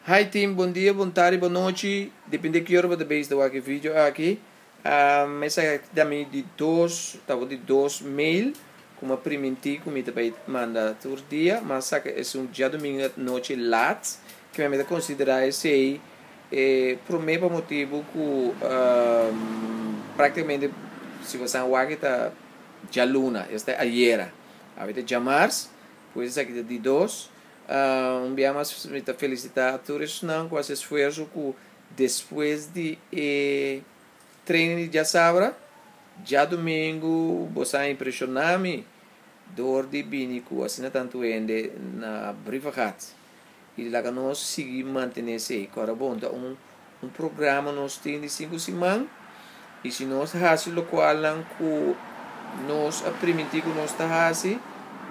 Hi team, bon dia, bon tardi, bon nochi, depende ki ora bo ta bezig ta wak e video aki. Um, esaki ta mi di dos, tabata di dos mail ku mi a primintí ku mi ta bai manda tur dia, ma saka esun djadumingu anochi lat, ku mi ta konsiderá esei e promé pa motibu ku um, praktikamente si bo san wak e ta djaluna, esta ayera, awe ta djamars, pues esaki ta di dos. Un bia mas mi ta felicita tur esnan cu haci esfuerzo cu despues di e training di diasabra, diadomingo boso a impresiona mi door di bini cu asina tanto hende na Brievengat y laga nos sigui mantene esey. Cora bon ta un un programa nos tin di cinco siman y si nos haci locualnan cu nos a priminti cu nos ta haci,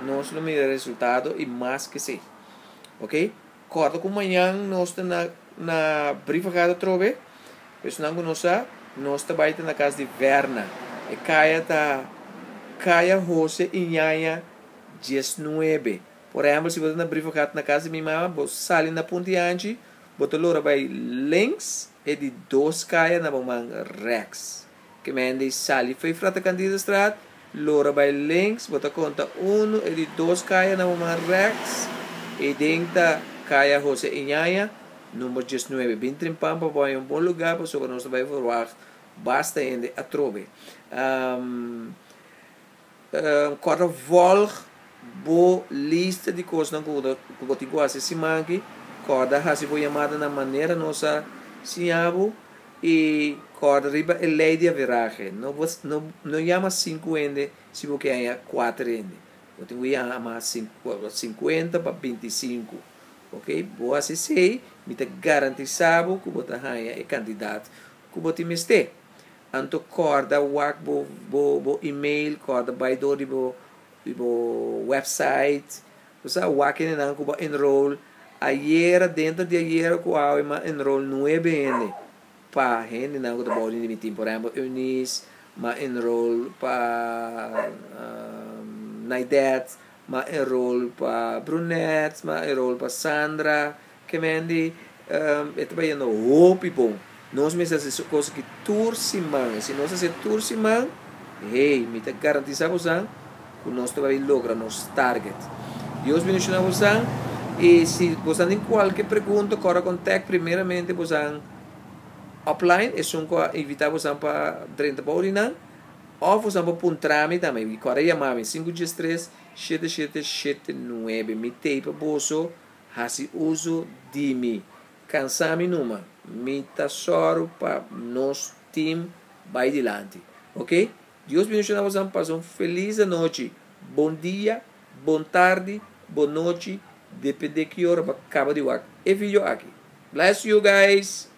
nos lo mira resultado y mas que esey. Ok, corda cu mañan nos ta na na Brievengat atrobe, personan cu no sa, nos ta bay ta na cas di Verna. E caya ta Caya Jose Iñaña 19. Por ehempel, si bo ta na Brievengat na cas di mi mama, bo sali na Punti Anchi, Bo ta lora bai links e di dos kaya na bo man rèks. Ke mende sali fo'i Frata Candidastraat, lora bai links, bo ta konta unu e di dos kaya na bo man rèks, ei den ta Kaya Jose Iñaña, number 19. Bin trimpan pa bo haña un bon lugá pasobra nos ta bai verwagt basta hende atrobe. Kòrda vòlg bo lista di kosnan ku bo tin ku hasi siman aki. Kòrda hasi bo yamada na manera nos a siña bo i kòrda riba e lei di averahe. No no yama sinku hende si bo ke haña kuater hende. Bo tin ku yama sinkuenta pa 25. Oke, bo hasi esei, mi ta garantisá bo ku bo ta haña e kantidat ku bo tin mester. Anto kòrda wak bo bo bo email, kòrda bai dor di bo di bo website. Bo sa wak hendenan ku bo a enroll. Ayera, denter di ayera ku awe mi a enroll nuebe hende pa hendenan ku ta bou di mi team. Por ehempel Eunice, mi a enroll pa Naidette, mi a enroll pa Brunette, mi a enroll pa Sandra. Kemendi e ta bayendo hopi bon. Nos mester hasi su kos aki tur siman. I si nos hasi tur siman, hey, mi ta garantisa bosan ku nos ta bai logra nos target. Dios bendiciona bosan. I si bosan tin kualke pregunta, kòrda kontak primeramente bosan upline, esun ku a invita bosan pa drenta bou di nan, òf bosan por puntra mi tambe. I kòrda yama mi, 5 13 7779. Mi t'ei pa boso. Hasi uso di mi. Kansa mi numa. Mi ta sòru pa nos team bai dilanti. Ok? Dios bendiciona bosan pasa un feliz anochi. Bon dia, bon tardi, bon nochi, depende ki ora bo a kaba di wak e video aki. Bless you guys!